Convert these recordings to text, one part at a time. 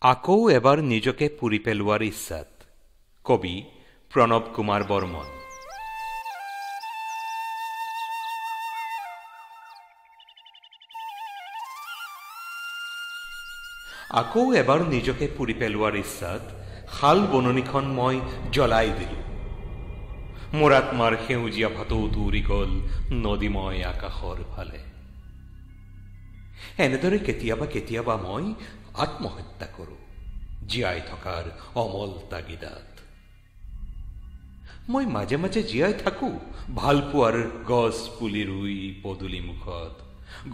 আকৌ এবাৰ নিজকে পুৰি পেলোৱাৰ ইচ্ছাত। কবি প্ৰণৱ কুমাৰ বৰ্মন। আকৌ এবাৰ নিজকে পুৰি পেলোৱাৰ ইচ্ছাত শাল বননিখন মই জ্বলাই দিলো। মোৰ আত্মাৰ সেউজীয়া ভাটৌটো উৰি গ'ল নদীময় আকাশৰ ফালে। এনেদৰে কেতিয়াবা কেতিয়াবা মই আত্মহত্যা কৰোঁ জীয়াই থকাৰ অমল তাগিদাত। মই মাজে মাজে জীয়াই থাকোঁ ভালপোৱাৰ গছ পুলি ৰুই পদূলি মুখত,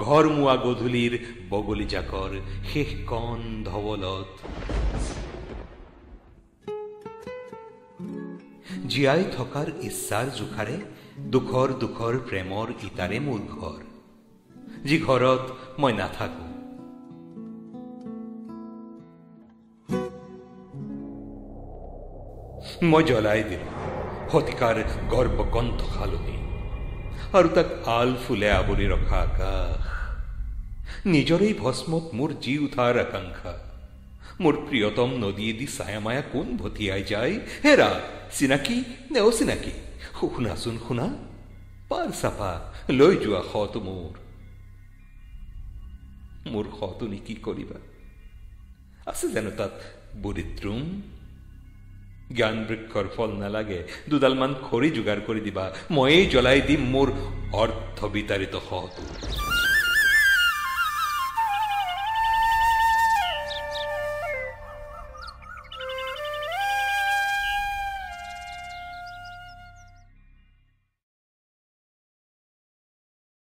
ঘৰমুৱা গধূলিৰ বগলী জাকৰ শেষ কণ ধৱলত। জীয়াই থকাৰ ইচ্ছাৰ জোখাৰে দুখৰ দুখৰ প্ৰেমৰ ইটাৰে মোৰ ঘৰ, যি ঘৰত মই নাথাকো। মই জ্বলাই দিলো শতিকাৰ গৰ্বকণ্ঠ শালনি আৰু তাক আল ফুলে আৱৰি ৰখা আকাশ। নিজৰেই ভস্মত মোৰ জি উঠাৰ আকাংক্ষা। মোৰ প্ৰিয়তম নদীয়েদি ছায়া মায়া কোন ভটিয়াই যায়? হেৰা, চিনাকি নে অচিনাকি? শুনাচোন শুনা, পাৰ চাপা লৈ যোৱা শটো মোৰ। মোৰ শটো নি কি কৰিবা? আছে জানো তাত বুঢ়ীদ্ৰুম? জ্ঞান বৃক্ষৰ ফল নালাগে, দুডালমান খৰি যোগাৰ কৰি দিবা, ময়েই জ্বলাই দিম মোৰ অৰ্থ বিতাৰিত শটো।